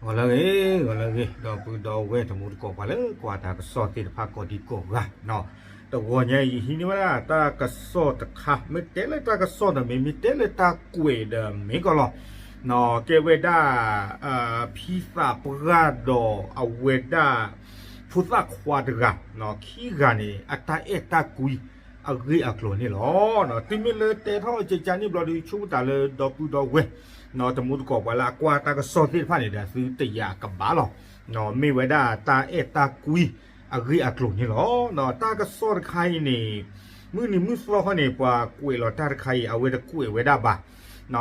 ဂီၤလၢအဂ့ၤ, ဂီၤလၢအဂ့ၤ, ဒီပုၢ်ဒီဝဲၢ်တံၤသကိးပှၤလၢကွၢ်တၢ်ကစီၣ်သ့ၣ်တဖၣ်ကိးဒံကိးဂၤ, တဂီၤညါအံၤ ယဟံးန့ၢ်ဝဲဒၣ်တၢ်ကစီၣ်တခါ, မ့ၢ်တဲလၢတၢ်ကစီၣ်ဒီး မ့ၢ်တဲလၢတၢ်ကွဲးဒီး မ့ၢ်ကီးလီၤ. ကဲဝဲဒၣ် ဖံသးပှၢ်ဒီးအဝဲဒၣ် ဖိသၣ်ခွါတဂၤ ခံဂၤန့ၣ် အတၢ်အဲၣ်တၢ်ကွံအဂ့ၢ်အကျိၤန့ၣ်လီၤ. တုၤမ့ၢ်လၢတဲထီၣ်ကကန့ၣ်ဘျီဒီး ဆိကမိၣ်တၢ်လၢဒီပုၢ်ဒီဝဲၢ် တံၤသကိးပှၤလၢအကွၢ်တၢ်ကစီၣ်သ့ၣ်တဖၣ်န့ၣ်ဒီး သုတယာ်ကဘၣ်လီၤ. မ့ၢ်ဝဲဒၣ်တၢ်အဲၣ်တၢ်ကွံအဂ့ၢ်အကျိၤန့ၣ်လီၤ. တၢ်ကစီၣ်တခါအံၤန့ၣ် မုၢ်နံၤမုၢ်သီခီန့ၣ် ပှၤကွဲးလီၤတၢ်တခါအံၤ အဝဲတကွဲးဝဲဒၣ်ဘၣ်.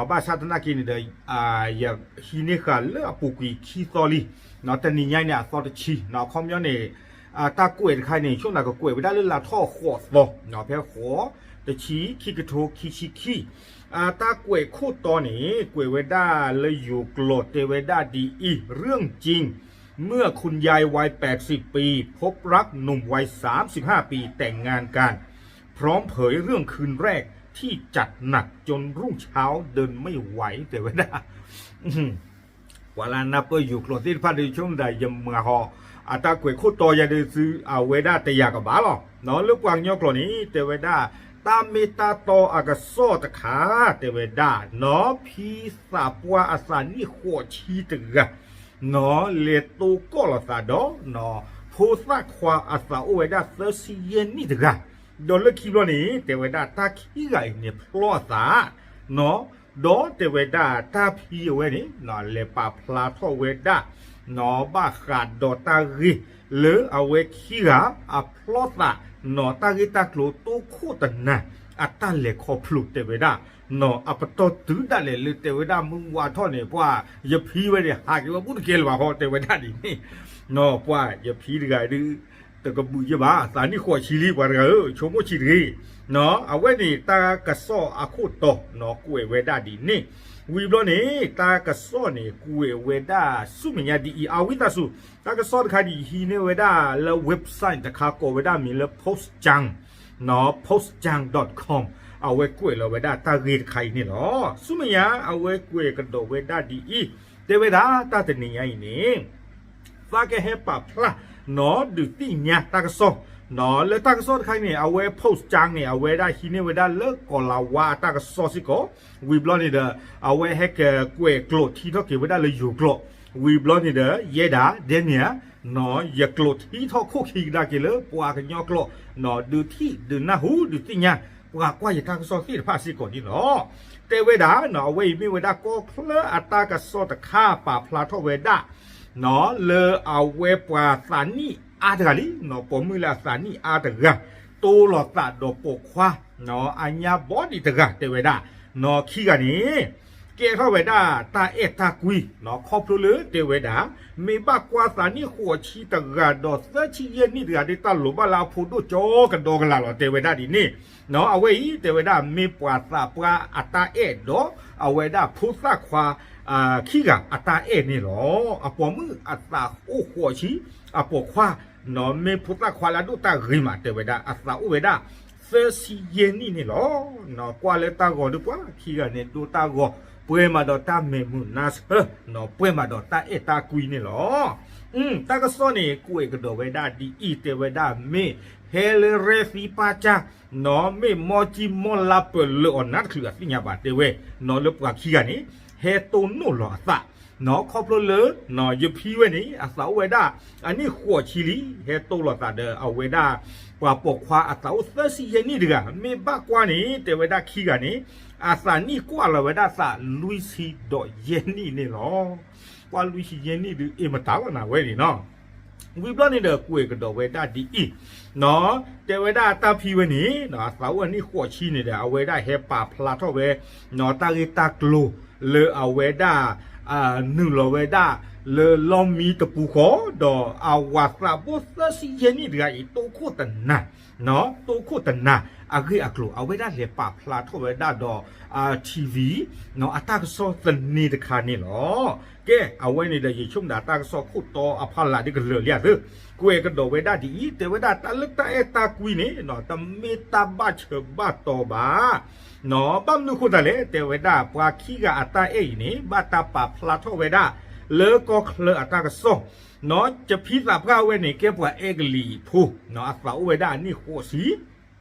ဘၣ်ဆၣ်သနာ်က့န့ၣ်ဒီး ယဟံးန့ၢ်ဃာ်လၢအပူၤကွံာ်ခံသီလံ, တနံၤညါအံၤန့ၣ်အသီတဆံ, အခီပညီန့ၣ် တၢ်ကွဲးတခါန့ၣ် ဆိကမိၣ်ကကွဲးဝဲဒၣ်လၢလါထီၣ်ဃိးသီ, ဖဲဃိး တဆံ ခံကထိခံဆံခံ, တၢ်ကွဲးခိၣ်တီန့ၣ် ကွဲးဝဲဒၣ်လၢယိၤကျိာ်တဲဝဲဒၣ်ဒ်အံၤ, เรื่องจริง เมื่อคุณยายวัยแปดสิบปี พบรักหนุ่มวัยสามสิบห้าปี แต่งงานกัน พร้อมเผยเรื่องคืนแรกที่จัดหนักจนรุ่งเช้า เดินไม่ไหว တဲဝဲဒၣ် ပှၤလၢအနၢ်ပၢၢ်ယိၤကျိာ်သ့ၣ်တဖၣ်ဒီး ဆိကမိၣ်တၢ်ယမၤဃီၤ အတၢ်ကွဲးခိၣ်တီယၤဒီးသု အဝဲဒၣ်တယာ်ကဘၣ်လီၤ. လၢပှၤကညီကျိာ်န့ၣ် တဲဝဲဒၣ် တၢ်မ့ၢ်တၢ်တီအကစီၣ်တခါ တဲဝဲဒၣ် နီၢ်ဖံသးပှၢ်အသးနံၣ်ဃိးဆံတဂၤ နီၢ်လဲၤတိကီၢ်လိာ်သးဒီး နီၢ်ဖိသၣ်ခွါအသးအိၣ်ဝဲဒၣ်သၢဆံယဲၢ်နံၣ်တဂၤ, ဒီးလၢခံဘျီန့ၣ် တဲဝဲဒၣ်တၢ်ခံဂၤအံၤန့ၣ် ဖျီအသး နီၢ် ဒီးတဲဝဲဒၣ်တၢ်ဖံအဝဲန့ၣ် လဲၤပာ်ဖျါထီၣ်ဝဲဒၣ် နီၢ်ဘၣ်ဃးဒီးတၢ်ဂ့ၢ် လၢအဝဲခံဂၤအဖျီသး နီၢ်တၢ်ဂ့ၢ်တၢ်ကျိၤတိခိၣ်တနၤ အတၢ်လဲၤခီဖျိတဲဝဲဒၣ် နီၢ်အပတီၢ်တုၤဒၣ်လဲာ်လၢတဲဝဲဒၣ်မုၢ်ဝါထီၣ်န့ၣ် ပှၤယဖံဝဲန့ၣ် ဟးက့ၤဝဲဘူးတကဲလၢၤဘၣ်ဃီ တဲဝဲဒၣ်ဒ်န့ၣ် နီၢ်ပှၤယဖံတဂၤဒုး တကဘုးယဲၢ်ဘၣ် သးနံၣ်ဃိးဆံလံ ပှၤတဂၤဧၢ ဆိကမိၣ်ဆံးတဂ့ၤ, အဝဲန့ၣ်တၢ်ကစီၣ်အခိၣ်တီ နီၢ်ကွဲးဝဲဒၣ်ဒ်န့ၣ်, ဝံၤဘျီန့ၣ် တၢ်ကစီၣ်န့ၣ် ကွဲးဝဲဒၣ်ဆူမဲာ်ညါဒ်အံၤ အဝံသးစူၤ တၢ်ကစီၣ်တခါဒ်အံၤ ဟံးန့ၢ်ဝဲဒၣ်လၢ website တခါကိးဝဲဒၣ်မ့ၢ်လၢ Postjang, နီၢ် postjang dot com အဝဲကွဲးလီၤဝဲဒၣ်တၢ်ဂ့ၢ်တခါအံၤန့ၣ်လီၤ. ဆူမဲာ်ညါအဝဲကွဲးကဒီးဝဲဒၣ်ဒ်အံၤ, တဲဝဲဒၣ်တၢ်တနံၤညါအံၤန့ၣ် သးကဟဲပာ်ဖျါ နီၢ်ဒုးသ့ၣ်ညါတၢ်ကစီၣ်, နီၢ်လၢတၢ်ကစီၣ်တခါအံၤန့ၣ် အဝဲ Postjang န့ၣ် အဝဲဒၣ်ဟံးန့ၢ်ဝဲဒၣ်လၢကီၢ်လၤဝါအတၢ်ကစီၣ်စ့ၢ်ကီး, ဝံၤဘျီန့ၣ်ဒီး အဝဲဟဲကကွဲးကျိာ်ထံထီၣ်က့ၤဝဲဒၣ်လၢယိၤကျိာ်, ဝံၤဘျီန့ၣ်ဒီး ယဲဒၣ် Daniel နီၢ် ယကျိာ်ထံထီၣ်ခိၣ်ခံကဒါက့ၤလၢပှၤကညီကျိာ်, နီၢ်ဒုးထံၣ်ဒုးနၢ်ဟူဒုးသ့ၣ်ညါ ပှၤကွၢ်ယတၢ်ကစီၣ်သ့ၣ်တဖၣ်စ့ၢ်ကီးန့ၣ်လီၤ. တဲဝဲဒၣ် နီၢ်အဝဲအံၤမ့ၢ်ဝဲဒၣ်ကီၢ်ချၢအတၢ်ကစီၣ်တခါ ပာ်ဖျါထီၣ်ဝဲဒၣ် နီၢ်လၢအဝဲပှၤသးနံၣ်အါတဂၤလံ, နီၢ်ပိာ်မုၣ်လၢအသးနံၣ်အါတဂၤ တိလိာ်သးဒီးပိာ်ခွါ နီၢ်အညါဘီဒံးတဂၤ တဲဝဲဒၣ် နီၢ်ခံဂၤန့ၣ် ကဲထီၣ်ဝဲဒၣ်တၢ်အဲၣ်တၢ်ကွံ နီၢ်ခီဖျိလၢတဲဝဲဒၣ် မ့ၢ်ဘၣ်ကွၢ်သးနံၣ်ဃိးဆံတဂၤဒီးသၢဆံယဲၢ်နံၣ်တဂၤဒီး တၢ်လိၣ်ဘၣ်လၢအဖိဒိၣ်ကၠီကဒီကလးလီၤ တဲဝဲဒၣ်ဒ်န့ၣ်, နီၢ်အဝဲအံၤ တဲဝဲဒၣ်မ့ၢ်ပှၤသးပှၢ်အတၢ်အဲၣ်ဒီး အဝဲဒၣ်ဖိသၣ်ခွါ ခံဂၤအတၢ်အဲၣ်န့ၣ်လီၤ. အပိာ်မုၣ်အသးအိၣ်ဃိးဆံ, အပိာ်ခွါ နီၢ်မ့ၢ်ဖိသၣ်ခွါလၢအဒိၣ်တၢ်ဂ့ၤမး တဲဝဲဒၣ် အသးအိၣ်ဝဲဒၣ် သၢဆံယဲၢ်နံၣ်န့ၣ်လီၤ. နီၢ်ကွၢ်လၢတၢ်ဂီၤဒုးပှၤခံဂၤန့ၣ် ဒိၣ်တၢ်ဂီၤ ပှဲၤမးဒီးတၢ်မဲာ်မုာ်နါဆၢ, နီၢ်ပှဲၤမးဒီးတၢ်အဲၣ်တၢ်ကွံန့ၣ်လီၤ. တၢ်ကစီၣ်န့ၣ် ကွဲးကဒီးဝဲဒၣ်ဒ်အံၤ တဲဝဲဒၣ်မ့ၢ်ဟဲလၢရဲၣ်သံပၢ်ကၢ်, နီၢ်မ့ၢ်မီၢ်ကံၢ်မီၢ်လါပၢၢ်လၢအီၤနါတချုးအသ့ၣ်ညါဘၣ် တဲဝဲ, နီၢ်လၢပှၤခံဂၤန့ၣ် ဟဲတိၢ်နီၣ်လီၤအသး နီၢ်ခီဖျိလၢ နီၢ်ယဖံဝဲန့ၣ် အသးအိၣ်ဝဲဒၣ် အနံၣ်ဃိးဆံလံ, ဟဲတိၢ်လိာ်သးဒီးအဝဲဒၣ် ပှၤပိာ်ခွါအသးအိၣ်သၢဆံယဲၢ်နံၣ်တဂၤ မ့ၢ်ဘၣ်ကွၢ်န့ၣ် တဲဝဲဒၣ်ခံဂၤန့ၣ် အသးနံၣ်ကွၢ်လီၤဝဲဒၣ်သးလွံၢ်ဆံဒီးယဲၢ်နံၣ်န့ၣ်လီၤ. ကွၢ်လွံၢ်ဆံယဲၢ်နံၣ်ဒုးအ့ၣ်မတၤလီၤနၤဝဲန့ၣ်နီၢ် ဝံၤဘျီန့ၣ်ဒီးကွဲးကဒီးဝဲဒၣ်ဒ်အံၤ, နီၢ်တဲဝဲဒၣ်တၢ်ဖံဝဲန့ၣ် အသးအိၣ်အနံၣ်ဃိးဆံန့ၣ်ဒီး အဝဲဒၣ်ဟဲပာ်ဖျါထီၣ်ဝဲ နီၢ်တၢ်ဂ့ၢ်တၢ်ကျိၤ လၢအဝဲဒၣ် နုာ်လီၤဝဲဒၣ် လၢလီၢ်မံတပူၤဃီ ဒီးအဝၤသးဘိၣ်သၢဆံယဲၢ်နံၣ်တဂၤအံၤ တိခိၣ်တနၤ တိခိၣ်တနၤ အဂ့ၢ်အကျိၤ အဝဲဒၣ်လဲၤပာ်ဖျါထီၣ်ဝဲဒၣ်ဒီး ထံၣ်ဝံၤ နီၢ်အတၢ်ကစီၣ်သန့တခါန့ၣ်လီၤ. ကဲ အဝဲန့ၣ်ဒီးယဆိကမိၣ်ဒၣ်တၢ်ကစီၣ်ခိၣ်တီအဖီလာ်ဒ်ကလၢာ်လံဧါသ့, ကွဲးကဒီးဝဲဒၣ်ဒ်အံၤ တဲဝဲဒၣ်တၢ်လၢတၢ်အဲၣ်တၢ်ကွံန့ၣ် နီၢ်တမ့ၢ်တၢ်ဘၣ်ဆၢဘၣ်တီၤဘၣ် နီၢ်ဘၣ်မနုၤဃိသတးလဲၣ် တဲဝဲဒၣ်ပှၤခံဂၤအတၢ်အဲၣ်အံၤန့ၣ် ဘၣ်တၢ်ပာ်ဖျါထီၣ်ဝဲဒၣ် လၢကီၢ်ချၢအတၢ်ကစီၣ်, နီၢ် ကဖံသးပှၢ်ဝဲန့ၣ် ကဲပှၤအဲကလံးဖိ, နီၢ် အသးအိၣ်ဝဲဒၣ်အနံၣ်ဃိးဆံ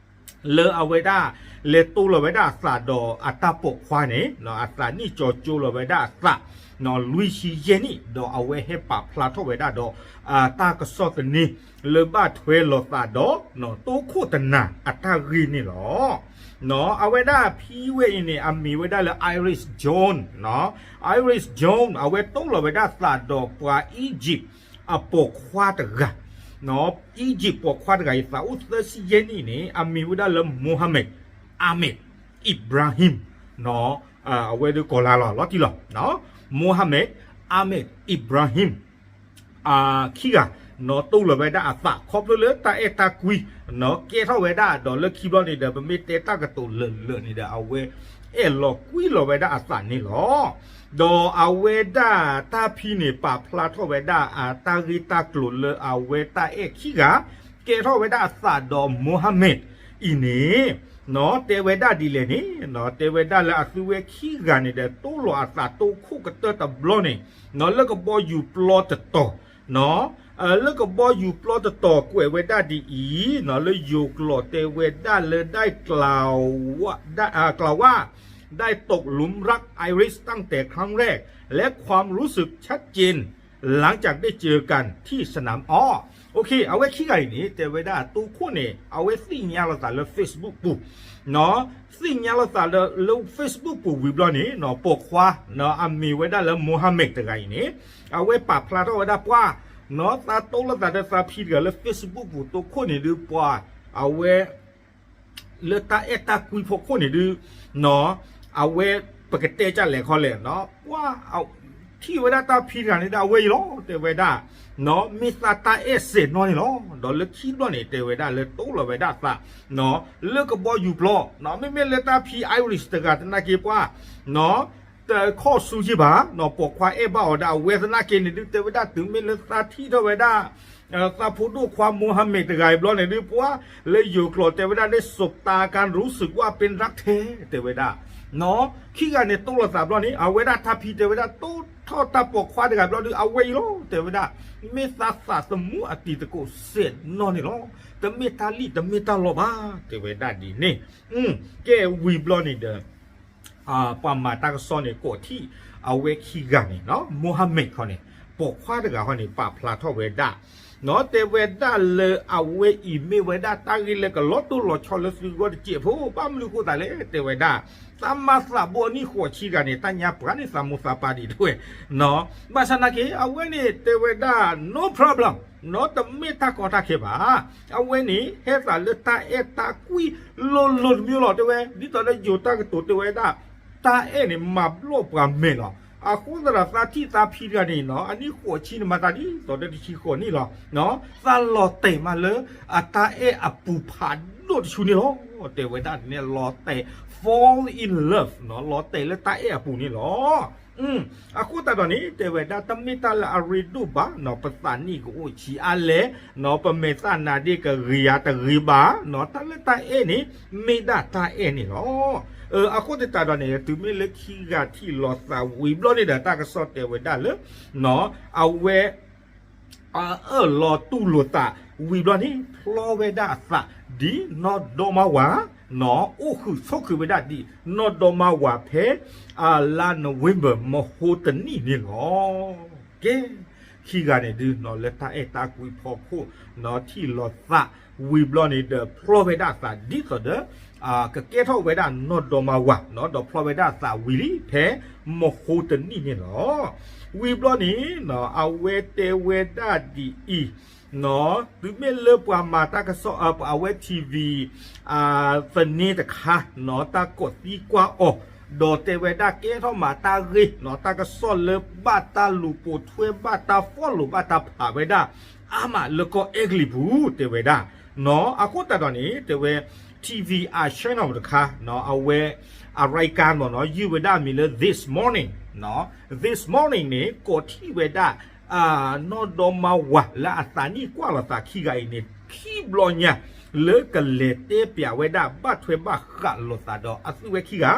လၢအဝဲဒၣ် လဲၤတိၢ်လီၤဝဲဒၣ်အသးဒီးအတၢ်ပိာ်ခွါန့ၣ်, နီၢ် အသးနံၣ်ကၠီကၠိလီၤဝဲဒၣ်အသး, နီၢ် လွံၢ်ဆံယဲၢ်နံၣ်, ဒီးအဝဲဟဲပာ်ဖျါထီၣ်ဝဲဒၣ်ဒီး အတၢ်ကစီၣ်သန့ လၢဘၣ်ထွဲလိာ်သးဒီး နီၢ် တိခိၣ်တနၤအတၢ်ဂ့ၢ်န့ၣ်လီၤ. နီၢ် အဝဲဒၣ်ဖံဝဲအံၤန့ၣ် အမံၤဝဲဒၣ်လၢ Iris Jones, နီၢ် Iris Jones အဝဲတိၢ်လီၤဝဲဒၣ်သးဒီးပှၤ Egypt အပိာ်ခွါတဂၤ, နီၢ် Egypt ပိာ်ခွါတဂၤအံၤ သးအိၣ်သၢဆံယဲၢ်နံၣ်န့ၣ် အမံၤဝဲဒၣ်လၢ Mohammed Ahmed Ibrahim, နီၢ် အဝဲဒၣ်ကိးလါလီၤ လီၤတံၢ်လီၤ, နီၢ် Mohammed Ahmed Ibrahim ခံဂၤ, နီၢ် တိၢ်လီၤဝဲဒၣ်အသး ခီဖျိလၢတၢ်အဲၣ်တၢ်ကွံ, နီၢ် ကဲထီၣ်ဝဲဒၣ် ဒီးလၢခံဘျီန့ၣ်ဒီး ပမ့ၢ်တဲတၢ်ကတိၤလၢာ်လၢာ်န့ၣ်ဒီး အဝဲအဲၣ်လီၤကွံလီၤဝဲဒၣ်အသးန့ၣ်လီၤ. ဒီးအဝဲဒၣ်တၢ်ဖံန့ၣ် ပာ်ဖျါထီၣ်ဝဲဒၣ်အတၢ်ဂ့ၢ်တၢ်ကျိၤလၢအဝဲတၢ်အဲၣ်ခံဂၤ ကဲထီၣ်ဝဲဒၣ်အသးဒီး Mohammed အံၤန့ၣ်, နီၢ် တဲဝဲဒၣ်ဒ်လဲၣ်န့ၣ်, နီၢ် တဲဝဲဒၣ်လၢအသုဝဲခံဂၤန့ၣ်ဒီး တိၢ်လီၤအသးတိခိၣ်ကတၢၢ်တဘျီန့ၣ်, နီၢ် လၢကဘီယူၤပျီတတီၤ, နီၢ် လၢကဘီယူၤပျီတတီၤကွဲးဝဲဒၣ်ဒ်အံၤ, နီၢ် လၢယိၤကျိာ်တဲဝဲဒၣ်လၢ ได้กล่าวว่า กล่าวว่า ได้ตกหลุมรัก Iris ตั้งแต่ครั้งแรก และความรู้สึกชัดเจน หลังจากได้เจอกันที่สนาม အီၤ အဝဲခံဂၤအံၤန့ၣ် တဲဝဲဒၣ်တိခိၣ်န့ၣ် အဝဲသ့ၣ်ညါလိာ်သးလၢ Facebook ပူၤ, နီၢ် သ့ၣ်ညါလိာ်သးလၢ Facebook ပူၤဝံၤဘျီန့ၣ်, နီၢ် ပိာ်ခွါ, နီၢ် အမံၤဝဲဒၣ်လၢ Mohammed တဂၤအံၤန့ၣ်, အဝဲပာ်ဖျါထီၣ်ဝဲဒၣ်ပှၤ, နီၢ် သးတိၢ်လိာ်သးဒီးသးဖံတဂၤလၢ Facebook ပူၤ တိခိၣ်န့ၣ်ဒုးပှၤ, အဝဲ လၢတၢ်အဲၣ်တၢ်ကွံဖီခိၣ်န့ၣ်ဒုး, နီၢ် အဝဲပကတဲကၢ်လဲၣ်ခီလဲၣ်, နီၢ် ပှၤ ထံၣ်ဝဲဒၣ်တၢ်ဖံတဂၤန့ၣ်ဒီး အဝဲအံၤလီၤ တဲဝဲဒၣ်, နီၢ် မ့ၢ်သးတၢ်အဲၣ်စဲးနီၢ်န့ၣ်လီၤ. ဒီးလၢခံဘျီန့ၣ် တဲဝဲဒၣ်လၢတိၢ်လီၤဝဲဒၣ်သး, နီၢ် လၢကဘီယူၤပျီ, နီၢ် မ့မ့ၢ်လၢတၢ်ဖံ Iris တဂၤသနာ်က့ပှၤ, နီၢ် တခီၣ်ဆူယံၢ်ဘၣ်, နီၢ် ပိာ်ခွါအဲၣ်ဘၣ်အီၤဒီး အဝဲသနာ်က့န့ၣ်ဒုး တဲဝဲဒၣ်တုၤမ့ၢ်လၢသးထံၣ်ထီၣ်ဝဲဒၣ် သးဖိဒိၣ်ခွါ Mohammed တဂၤအံၤဘျီန့ၣ်ဒုး ပှၤ လၢယိၤကျိာ်တဲဝဲဒၣ်လၢ สบตากัน รู้สึกว่าเป็นรักแท้ တဲဝဲဒၣ်, နီၢ် ခံဂၤန့ၣ်တိၢ်လိာ်သးဘျီန့ၣ် အဝဲဒၣ်တၢ်ဖံတဲဝဲဒၣ် တိၢ်ထီၣ်တၢ်ပိာ်ခွါတဂၤဘျီဒုး အဝဲအံၤလီၤ တဲဝဲဒၣ်, မ့ၢ်သးသးသမူအတံၤသကိးစဲးနီၢ်န့ၣ်လီၤ. တမ့ၢ်တၢ်လံၣ်တမ့ၢ်တၢ်လီဘၣ် တဲဝဲဒၣ်ဒ်န့ၣ်, ကဲဝံၤဘျီန့ၣ်ဒီး ပှၤမၤတၢ်ကစီၣ်န့ၣ် ကိးထံၣ်အဝဲခံဂၤန့ၣ်, နီၢ် Mohammed ခီန့ၣ် ပိာ်ခွါတဂၤခီန့ၣ် ပာ်ဖျါထီၣ်ဝဲဒၣ်, နီၢ် တဲဝဲဒၣ်လၢအဝဲအံၤမ့ၢ်ဝဲဒၣ်တၢ်ဂ့ၢ်လၢကလီၤတိၢ်လီၤဆီလၢသုဂီၢ်တစဲးဖိ, ဘၣ်မနုၤဃိသးလဲၣ် တဲဝဲဒၣ်, သးမၤသးဘိအနံၣ်ဃိးဆံဂၤန့ၣ် တၢ်ညါပှၤန့ၣ်သးမိၢ်သးပၢ်ဒံးတဝဲ, နီၢ် ဘၣ်ဆၣ်သနာ်က့ အဝဲန့ၣ်တဲဝဲဒၣ် no problem, နီၢ် တမ့ၢ်တၢ်ကီတၢ်ခဲဘၣ်. အဝဲန့ၣ် ဟဲသးလၢတၢ်အဲၣ်တၢ်ကွံလိၤလိၤတမံၤလီၤ တဲဝဲ, ဒ်သိးလၢယိၤတၢ်ကတိၤတဲဝဲဒၣ်, တၢ်အဲၣ်န့ၣ် မၤဘျီၣ်ပှၤမဲာ်လီၤ. အဃိသတးဒီး သးထံၣ်သးဖံတဂၤန့ၣ် နီၢ် အနံၣ်ဃိးဆံန့ၣ် မၤသးဒ်သိးဒီးတဆံဃိးနံၣ်လီၤ. သးလီၤတဲာ်မးလၢအတၢ်အဲၣ်အပူၤဖးဒိၣ်တဆူန့ၣ်လီၤ. တဲဝဲဒၣ်န့ၣ် လီၤတဲာ် fall in love, နီၢ် လီၤတဲာ်လၢတၢ်အဲၣ်အပူၤန့ၣ်လီၤ. အဃိသတးဒီးန့ၣ် တဲဝဲဒၣ် တမ့ၢ်တၢ်လၢအရ့ဒိၣ်ဘၣ်, နီၢ် ပသးနံၣ်ကအိၣ်ဆံးအါလဲၣ်, နီၢ် ပမဲာ်သၣ်နါဒ့ၣ်ကဂ့ၤယၤတဂ့ၤဘၣ်, နီၢ် တၢ်လၢတၢ်အဲၣ်န့ၣ် မ့ၢ်ဒၣ်တၢ်အဲၣ်န့ၣ်လီၤ. အဃိသတးဒီးန့ၣ် တုၤမ့ၢ်လၢခံဂၤထံၣ်လိာ်သးဝံၤဘျီန့ၣ်ဒီး တၢ်ကစီၣ်တဲဝဲဒၣ်လၢ နီၢ် အဝဲ အအၢၣ်လီၤတူၢ်လိာ်သးဝံၤဘျီန့ၣ် ဖျီဝဲဒၣ်အသးဒ်နီၢ်ဒီမါဝၤ, နီၢ် အိၣ်ဃုာ်ဆိးဃုာ်ဝဲဒၣ်ဒ်နီၢ်ဒီမါဝၤဖဲ လါ November မဟိတနံၣ်န့ၣ်လီၤ. ကဲ ခံဂၤန့ၣ်ဒုး နီၢ် လၢတၢ်အဲၣ်တၢ်ကွံဖီခိၣ် နီၢ် ထံၣ်လိာ်သးဝံၤဘျီန့ၣ်ဒီး ဖျီဝဲဒၣ်အသးဒ်သိးဒီး ကကဲထီၣ်ဝဲဒၣ်နီၢ်ဒီမါဝၤ နီၢ် ဒီးဖျီဝဲဒၣ်အသးဝံၤလံ ဖဲမဟိတနံၣ်န့ၣ်လီၤ. ဝံၤဘျီန့ၣ် နီၢ် အဝဲတဲဝဲဒၣ်ဒ်အံၤ, နီၢ် တုၤမ့ၢ်လၢပှၤမၤတၢ်ကစီၣ် အဝဲ ထံၣ်ဝံၤ သန့တခါ နီၢ် တၢ်ကိးသံကွၢ်အီၤ, ဒီးတဲဝဲဒၣ်ကဲထီၣ်မၤတၢ်ဂ့ၢ် နီၢ် တၢ်ကစီၣ်လၢဘၣ်တၢ်လူၤပိာ်ထွဲ ဘၣ်တၢ် follow ဘၣ်တၢ်ဖးဝဲဒၣ် အါမးလၢကီၢ်အဲကလံးပူၤ တဲဝဲဒၣ်, နီၢ် အဃိသတးဒီးန့ၣ် တဲဝဲ ထံၣ်ဝံၤ အ channel တခါ နီၢ် အဝဲ အ ရံကၢၣ် မ့ၢ်နီၢ် ယုၢ်ဝဲဒၣ်မံၤလၢ This Morning, နီၢ် This Morning န့ၣ် ကိးထံၣ်ဝဲဒၣ် နီၢ်ဒီမါဝၤလၢအသးနံၣ်ကွၢ်လိာ်သးခံဂၤအံၤန့ၣ် ခံဘျီညါ လၢကလဲၤတဲပျးဝဲဒၣ် ဘၣ်ထွဲဘၣ်ဃးလိာ်သးဒီးအသုဝဲခံဂၤ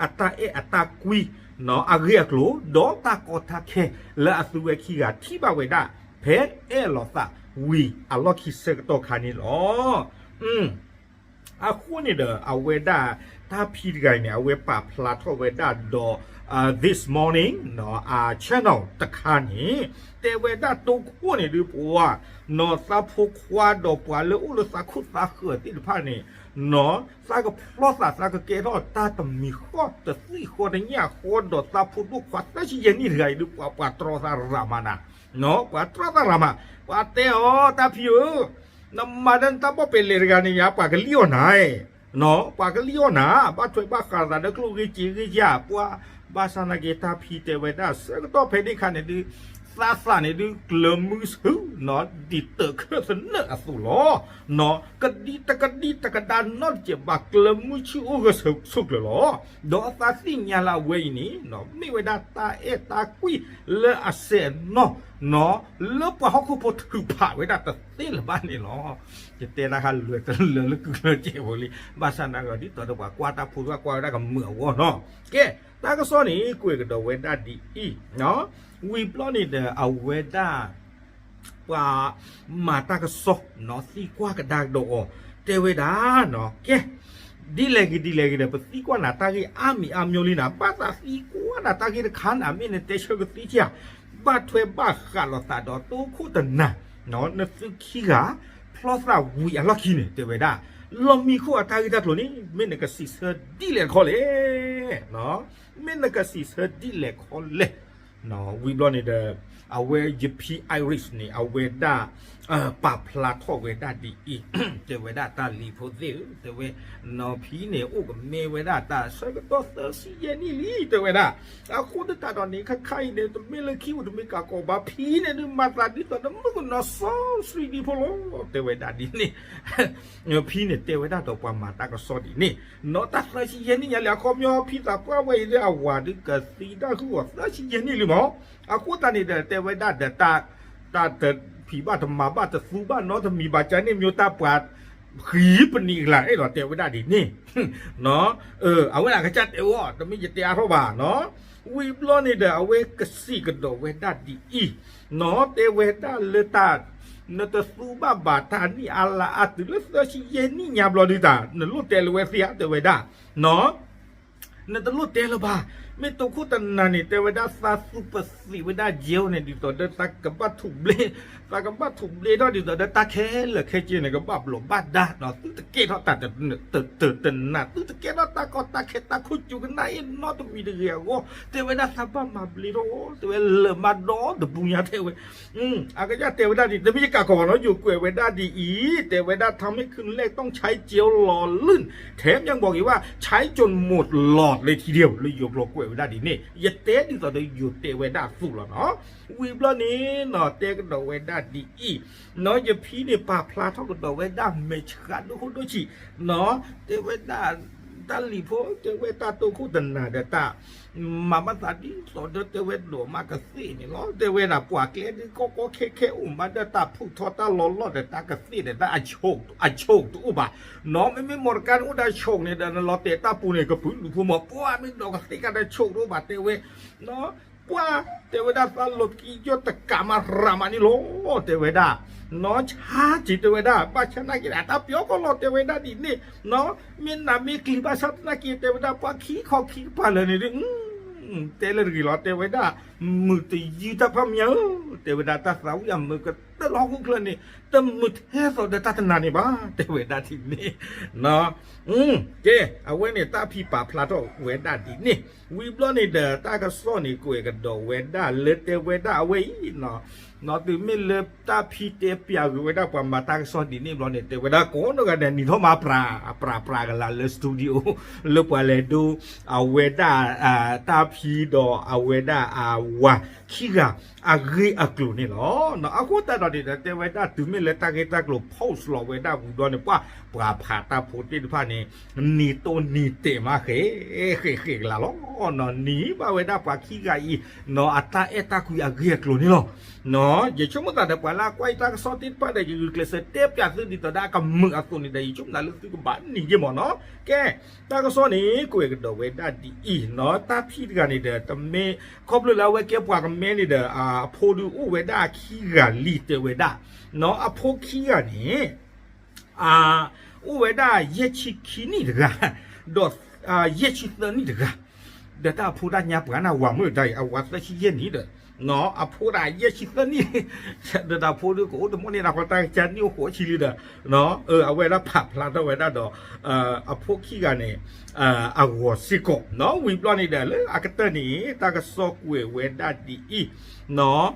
အတၢ်အဲၣ်အတၢ်ကွံ အဂ့ၢ်အကျိၤ ဒီးတၢ်ကီတၢ်ခဲလၢအသုဝဲခံဂၤထံၣ်ဘၣ်ဝဲဒၣ် ဖဲအဲၣ်လီၤသးဝံၤအလီၢ်ခံဆၢကတီၢ်ခါန့ၣ်လီၤ. အဃိန့ၣ်ဒီး အဝဲဒၣ်တၢ်ဖံတဂၤအံၤန့ၣ် အဝဲပာ်ဖျါထီၣ်ဝဲဒၣ်ဒီး This Morning channel တခါန့ၣ် တဲဝဲဒၣ်တိခိၣ်န့ၣ်ဒုး ပှၤ နီၢ်သးဖိခွါဒီးပှၤလၢအိၣ်လၢသးခိၣ်သးဃၢၤသ့ၣ်တဖၣ်န့ၣ် နီၢ်သးကဖျီသး သးကကဲထီၣ်တၢ်တမံၤဃီတသွံၣ်ဃီတညၣ်ဃီဒီးသးဖိဒိၣ်ခွါသၢဆံယဲၢ်နံၣ်တဂၤအံၤဒုး ပှၤ ပှၤတြီသးရၤမးနၤ, နီၢ် ပှၤတြီသးရၤမး, ပှၤတဲအီၤ တၢ်ဖံဧၢ နမၤဒီးနတၢ်ဘီၣ်ပဲာ်လဲၣ်တဂၤန့ၣ်ယါ ပှၤကလံၣ်အီၣ်နၤ, နီၢ် ပှၤကလံၣ်အီၣ်နၤ ဘၣ်ထွဲဘၣ်ဃးသးဒီးကျိၣ်ဂ့ၤစ့ဂ့ၤယါ ပှၤ ဘၣ်ဆၣ်နာ်က့ တၢ်ဖံတဲဝဲဒၣ်ဆၢကတီၢ်ဖဲန့ၣ်အခါန့ၣ်ဒုး သးသးန့ၣ်ဒုး ကျၢၤမုဆူၣ် နီၢ် ဒ်တၢးခၢၣ်သနၢၣ်အသိးလီၤ. နီၢ် ကဒံတကဒံတကဒါနီတစဲးဘၣ် ကျၢၤမုဆူၣ်အိၣ်ဂၢၢ်ဆိးကျၢၤလီၤ. ဒီးအသးသ့ၣ်ညါလၢအဝဲအံၤန့ၣ် နီၢ် မ့ၢ်ဝဲဒၣ်တၢ်အဲၣ်တၢ်ကွံလၢအစဲးနီၢ် နီၢ် လၢပှၤဟီၣ်ခိၣ်ဖိထုးဖးဝဲဒၣ်တသ့လၢၤဘၣ်န့ၣ်လီၤ. ယတဲတၢ်ခါလၢာ်တလၢာ်လၢကုၢ်ကျၢၢ်စဲးဖိလံ ဘၣ်ဆၣ်နာ်က့ ဒ်သိးဒီးပှၤကွၢ်တၢ်ဖိ ပှၤကွၢ်ဝဲဒၣ်ကမုာ်အဂီၢ်နီၢ်. ကဲ တၢ်ကစီၣ်န့ၣ် ကွဲးကဒီးဝဲဒၣ်ဒ်အံၤ, ဝံၤဘျီန့ၣ်ဒီး အဝဲဒၣ် ပှၤမၤတၢ်ကစီၣ် နီၢ် သံကွၢ်ကဒါကဒီးအီၤ တဲဝဲဒၣ် နီၢ် ကဲ ဒ်လဲၣ်ဂ့ၤဒ်လဲၣ်ဂ့ၤဒီး ပသံကွၢ်နၤတၢ်ဂ့ၢ်အါမံၤအါမျိၤလံနၤ, ဘၣ်သးသံကွၢ်နၤတၢ်ဂ့ၢ်တခါန့ၣ် မ့ၢ်နတဲဆၢကသံဧါ, ဘၣ်ထွဲဘၣ်ဃးလိာ်သးဒီးတိခိၣ်တနၤ နီၢ် နသုခံဂၤ ဖျီသးဝံၤအလီၢ်ခံန့ၣ် တဲဝဲဒၣ် လီၢ်မံခိၣ်အတၢ်ဂ့ၢ်တၢ်ကျိၤန့ၣ် မ့ၢ်နကစံးဆၢဒ်လဲၣ်တခီလဲၣ်, နီၢ် မ့ၢ်နကစံးဆၢဒ်လဲၣ်တခီလဲၣ်. နီၢ် ဝံၤဘျီန့ၣ်ဒီး အဝဲယဖံ Iris န့ၣ် အဝဲဒၣ် ပာ်ဖျါထီၣ်ဝဲဒၣ်ဒ်အံၤ, တဲဝဲဒၣ် တၢ်လံၤဖိသ့ၣ်ဧၢ တဲဝဲ နီၢ် ဖံန့ၣ် အိၣ်ကမ့ၢ်ဝဲဒၣ်တၢ်ဆၢကတီၢ်သၢဆံယဲၢ်နံၣ်လံ တဲဝဲဒၣ်. အဃိသတးဒီးန့ၣ် ခဲခါအံၤန့ၣ် တမ့ၢ်လၢခံအိၣ်တမ့ၢ်ကးကီးဘၣ် ဖံန့ၣ်ဒုးမၤသးဒ်သိးဒီးမုၣ်ကနီၤစီဆှံဒံးဖိလီၤ တဲဝဲဒၣ်ဒ်န့ၣ်. ဖံန့ၣ်တဲဝဲဒၣ်ဒီးပှၤမၤတၢ်ကစီၣ်ဒ်န့ၣ် နီၢ် တၢ်သၢဆံယဲၢ်နံၣ်ညါလံ အခီပညီ ဖံသးပှၢ်ဝဲအံၤလၢအဝၤဒုးကသံတၢ်ဟုၣ်အီၤသၢဆံယဲၢ်နံၣ်လံမး. အဃိသတးန့ၣ်ဒီး တဲဝဲဒၣ်ဒီး တၢ်တဖံးဘၣ်တမၤဘၣ်တသူဘၣ်နီတမံၤဘၣ် ကန့ၣ် မ့ၢ်တၢ်ပှၤဃံပနံးကလၤအဲၣ်ဒိးတဲဝဲဒၣ်ဒ်န့ၣ် နီၢ် အဝဲဒၣ်ကစၢ်တဲဝဲ တမ့ၢ်ယတဲအါထီၣ်ဘၣ် နီၢ်. ဝံၤဘျီန့ၣ်ဒီး အဝဲကစံးကဒီးဝဲဒၣ်ဒ်အံၤ, နီၢ် တဲဝဲဒၣ်လၢတၢ် နတသူဘၣ်ဘၣ်တၢ်နံၣ်အါလါအါတုၤလၢသၢဆံယဲၢ်နံၣ်ညါဘျီဒုးတၢ် နလိၣ်တဲလၢၤဝဲသ့ဧါ တဲဝဲဒၣ် နီၢ် နတလိၣ်တဲလၢၤဘၣ်. မ့ၢ်တိခိၣ်တနၤန့ၣ် တဲဝဲဒၣ် သးသူပသံးဝဲဒၣ်ယဲဝဲန့ၣ် ဒ်သိးဒီးသးကဘၣ်ထူးဘျ့ သးကဘၣ်ထူးဘျ့ထီၣ်ဒ်သိးဒီးတၢ်ခဲလၢာ်ခဲဆ့န့ၣ် ကဘၣ်ဘျီးဘၣ်ဒါ နီၢ် သုတကဲထီၣ်တၢ်တတနၤ သုတကဲထီၣ်တၢ်ကီတၢ်ခဲ တၢ်ခိၣ်ကၠူကနၣ်အ့ၣ်နီတမံၤတဂ့ၤအဂီၢ် တဲဝဲဒၣ် သးဘၣ်မၤဘျ့ထီၣ် တဲဝဲလၢာ်မးဒီတပူၤညါ တဲဝဲ အကစၢ်တဲဝဲဒၣ်ဒ် တမ့ၢ်ယကးကီးဘၣ်နီၢ် ယိၤကွဲးဝဲဒၣ်ဒ်အံၤ တဲဝဲဒၣ် ทำให้คลื่นแรกต้องใช้เจลหล่อลื่น แถมยังบอกอีกว่าใช้จนหมดหลอดเลยทีเดียว လၢယိၤကျိာ်ကွဲးဝဲဒၣ်ဒ်န့ၣ် ယတဲဒ်သိးဒီးယိၤတဲဝဲဒၣ်အသိးလီၤနီၢ်. ဝံၤဘျီန့ၣ်နီၢ် တဲကဒီးဝဲဒၣ်ဒ်အံၤ, နီၢ် ယဖံန့ၣ် ပာ်ဖျါထီၣ်ကဒီးဝဲဒၣ်မဲာ်ဆှးဒိၣ်ခိၣ်ဒိၣ်ဆံး နီၢ် တဲဝဲဒၣ် တၢ်လံၤဖိ တဲဝဲတၢ်တိခိၣ်တနၤဒီးတၢ် မၤဘၣ်သးဒ်သိးဒီးတဲဝဲဒိးမးကသ့ၣ်န့ၣ်လီၤ. တဲဝဲဒၣ်ပှၤကျဲဒ်ကီကီခဲခဲအိၣ်မးဒီးတၢ်ဖုၣ်ထီၣ်တၢ်လီၤလီၢ်ဒီးတၢ်ကသ့ၣ်ဒီးတၢ်အဆိးတအိၣ်ဘၣ် နီၢ် မ့မ့ၢ်မီၢ်တကါန့ၣ်အိၣ်ဒီးဆိးန့ၣ်ဒီး နလီၤတဲာ်တၢ်ပူၤန့ၣ် ကပုာ်လုးဖိမး ပှၤမ့ၢ်ဒီးကသ့ၣ်ကဒီးဆိးတအိၣ်ဘၣ် တဲဝဲ ပှၤ တဲဝဲဒၣ်သးလီၤတကံယီၢ်တကးမးရၤမးန့ၣ်လီၤ တဲဝဲဒၣ် နီၢ် ဆါက့ၤ တဲဝဲဒၣ် ဘၣ်ဆၣ်သနာ်က့ အတၢ်ပျီကီၢ်လီၤ တဲဝဲဒၣ်ဒ်န့ၣ် နီၢ် မ့ၢ်နးမ့ၢ်ကျံၤဘၣ်ဆၣ်သနာ်က့ တဲဝဲဒၣ် ပှၤခံခီခံကပၤလၢာ်န့ၣ်ဒုး တဲလၢတဂ့ၤလီၤ တဲဝဲဒၣ် မုာ်တယုၢ်တၢ်ဖးမံဧၢ တဲဝဲဒၣ် တၢ်သးဝံၣ်အမုာ်ကတၢၢ်လၢဟီၣ်ခိၣ်ချၢန့ၣ် တမုာ်ထဲသိးဒီးတၢ်တနၤန့ၣ်ဘၣ် တဲဝဲဒၣ်ဒ်န့ၣ် နီၢ် ကဲ အဝဲန့ၣ်တၢ်ဖံပာ်ဖျါထီၣ်ဝဲဒၣ်ဒ်န့ၣ် ဝံၤဘျီန့ၣ်ဒီး တၢ်ကစီၣ်န့ၣ် ကွဲးကဒီးဝဲဒၣ်လၢတဲဝဲဒၣ်အဝဲအံၤ နီၢ် တုၤမ့ၢ်လၢတၢ်ဖံတဲပျးဂ့ၤဝဲဒၣ်ပှၤမၤတၢ်ကစီၣ်ဒ်န့ၣ်ဘျီန့ၣ် တဲဝဲဒၣ်ကိးနီၢ်ဂၤဒဲး နံၤထီၣ်မၤပြး ပြးပြးကလၤလၢ studio လၢပှၤလဲၤဒိ အဝဲဒၣ် တၢ်ဖံဒီးအဝဲဒၣ်အဝၤခံဂၤ အဂ့ၢ်အကျိၤန့ၣ်လီၤ. နီၢ် အဃိသတးဒီးန့ၣ်ဒီး တဲဝဲဒၣ်တုၤမ့ၢ် လၢတၢ်ဂ့ၢ်တၢ်ကျိၤ post လီၤဝဲဒၣ်ဝံၤဘျီန့ၣ် ပှၤ ပှၤဖးတၢ်ဖိသ့ၣ်တဖၣ်န့ၣ် နံၤတိၢ်နံၤတဲာ်မးဃဲး ဃဲးဃဲးကလၤလီၤ. နံၤဘၣ်ဝဲဒၣ်ပှၤခံဂၤအံၤ နီၢ် အတၢ်အဲၣ်တၢ်ကွံအဂ့ၢ်အကျိၤန့ၣ်လီၤ. နီၢ် ယဆိကမိၣ်သးဒီး ပှၤလၢအကွၢ်ယတၢ်ကစီၣ်သ့ၣ်တဖၣ်ဒီး ယဂုာ်ကျဲးစၢးတဲပၠးသုဒ်သိးဒီးအကမုာ်အသိးန့ၣ်ဒီး ယဆိကမိၣ်သးလၢသုကဘၣ်နံၤယ့ၢ်မးနီၢ်. ကဲ တၢ်ကစီၣ်န့ၣ် ကွဲးကဒီးဝဲဒၣ်ဒ်အံၤနီၢ်, တၢ်ဖံးတဂၤန့ၣ်ဒီး တမ့ၢ် ခီဖျိလၢအဝဲကဲပှၤကမဲန့ၣ်ဒီး အဖိဒုးအိၣ်ဝဲဒၣ်ခံဂၤလံ တဲဝဲဒၣ်. နီၢ် အဖိခံဂၤန့ၣ် အိၣ်ဝဲဒၣ်ယဲၢ်ဆံခံနံၣ်တဂၤ ဒီး ယဲၢ်ဆံသၢနံၣ်တဂၤ, ဒီးတၢ်အဖိတၢ်ညါပှၤန့ၣ် အဝၤမုၣ်တၢ်အံၤ အဝၤသၢဆံယဲၢ်နံၣ်ဒီး အဖိဒၣ်ယဲၢ်ဆံသၢနံၣ်, ဒီးတၢ်ဖိဒုးကအိၣ်တမီၣ်န့ၣ် တၢ်ဃီတၢ်ကစၢ်နံၣ်အိၣ်ဃိးဆံလံဒီး အဝဲဒၣ်ပာ်ဖျါထီၣ်ဝဲဒၣ်ဒီး အဖိခံဂၤန့ၣ် အဂီၤစ့ၢ်ကီးနီၢ်. ဝံၤဘျီန့ၣ်ဒီး လၢအကတၢၢ်န့ၣ် တၢ်ကစီၣ်ကွဲးဝဲဒၣ်ဒ်အံၤနီၢ်,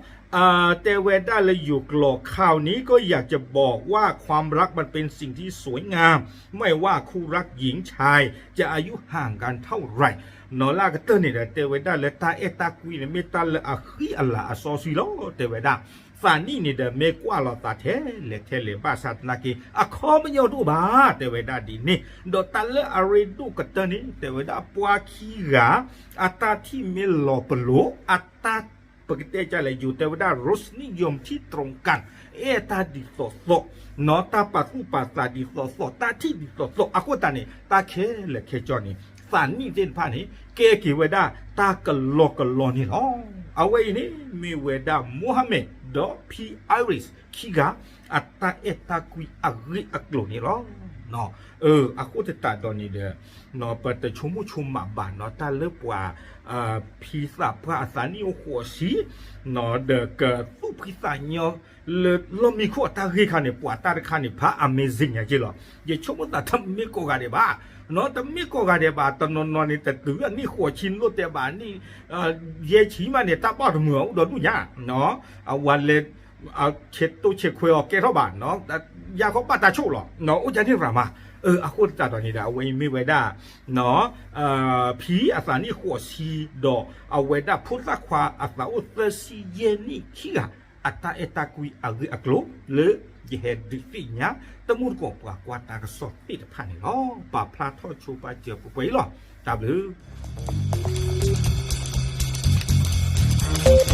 တဲဝဲဒၣ်လၢယိၤကျိာ် ข่าวนี้ก็อยากจะบอกว่าความรักมันเป็นสิ่งที่สวยงาม ไม่ว่าคู่รักหญิงชายจะอายุห่างกันเท่าไหร่ နီၢ် လၢအကတၢၢ်န့ၣ်ဒီး တဲဝဲဒၣ်လၢတၢ်အဲၣ်တၢ်ကွံန့ၣ် မ့ၢ်တၢ်လၢအဃံအလၤအစီဆှံလီၤ တဲဝဲဒၣ်. သးနံၣ်န့ၣ်ဒီး မ့ၢ်ကွၢ်လီၤသးထဲလဲၣ်ထဲလဲၣ်ဘၣ်ဆၣ်သနာ်က့ အခီပညီတအိၣ်ဘၣ် တဲဝဲဒၣ်ဒ်န့ၣ်, ဒီးတၢ်လၢအရ့ဒိၣ်ကတၢၢ်န့ၣ် တဲဝဲဒၣ်ပှၤခံဂၤ အတၢ်ထံၣ်မ့ၢ်လီၤပလိာ် အတၢ် ပကတဲကလဲၣ် ယိၤတဲဝဲဒၣ် รสนิยมที่ตรงกัน အဲၣ်တၢ်ဒ်သိးသိး, နီၢ် တၢ်ပာ်သူၣ်ပာ်သးဒ်သိးသိး တၢ်ထံၣ်ဒ်သိးသိး အဃိသတးန့ၣ် တၢ်ခဲလၢာ်ခဲဆ့န့ၣ် သးနံၣ်သ့ၣ်တဖၣ်န့ၣ် ကဲက့ၤဝဲဒၣ်တၢ်ကလီကလီန့ၣ်လီၤ. အဝဲအံၤန့ၣ် မ့ၢ်ဝဲဒၣ် Mohammed ဒီး ဖံ Iris ခံဂၤ အတၢ်အဲၣ်တၢ်ကွံအဂ့ၢ်အကျိၤန့ၣ်လီၤ. အဃိသတးဒီးန့ၣ်ဒီး ပတဆိကမိၣ်ဆိကမးဘၣ်နီၢ် တၢ်လၢပှၤ ဖံသးပှၢ်အသးနံၣ်အိၣ်ဃိးဆံ ဒီးကသူၣ်ဖှံသးညီလၢလီၢ်မံခိၣ်အတၢ်ဂ့ၢ်ခါန့ၣ် ပှၤတၢ်တခါန့ၣ် ဖး amazing ညါက့လီၤ. ယဆိကမိၣ်သးတမ့ၢ်ကိးဂၤဒဲးဘၣ်, နီၢ် တမ့ၢ်ကိးဂၤဒဲးဘၣ် တနီၤနီၤန့ၣ် တတုၤအနံၣ်ဃိးဆံလိၣ်တဲဘၣ် နံၣ် ယဲၢ်ဆံမးန့ၣ် တၢ်ဘၣ်တမုာ်အအိၣ်ဒီးဒူၣ်ညါ, အဝၤလဲၤ ဆဲးတိၢ်ဆဲးခွဲးအီၤကဲထီၣ်ဘၣ်, ယါခီဘၣ်တၢ်ဆိၣ်လီၤ, အိၣ်ကန့ၣ်ရၤမး. အဃိသတးဒီးန့ၣ်ဒီး အဝဲအံၤမ့ၢ်ဝဲဒၣ် ဖံအသးနံၣ်ဃိးဆံ ဒီးအဝဲဒၣ်ဖိသၣ်ခွါအသးအိၣ်သၢဆံယဲၢ်နံၣ်ခံဂၤ အတၢ်အဲၣ်တၢ်ကွံအဂ့ၢ်အကျိၤလၢ ယဟဲဒုးသ့ၣ်ညါ တမူတကိးပှၤကွၢ်တၢ်ကစီၣ်သ့ၣ်တဖၣ်န့ၣ်လီၤ. ပာ်ဖျါထီၣ်ဆိပာ်စၢၤပှဲၤပှဲၤအံၤလီၤ. တၢ်ဘျုး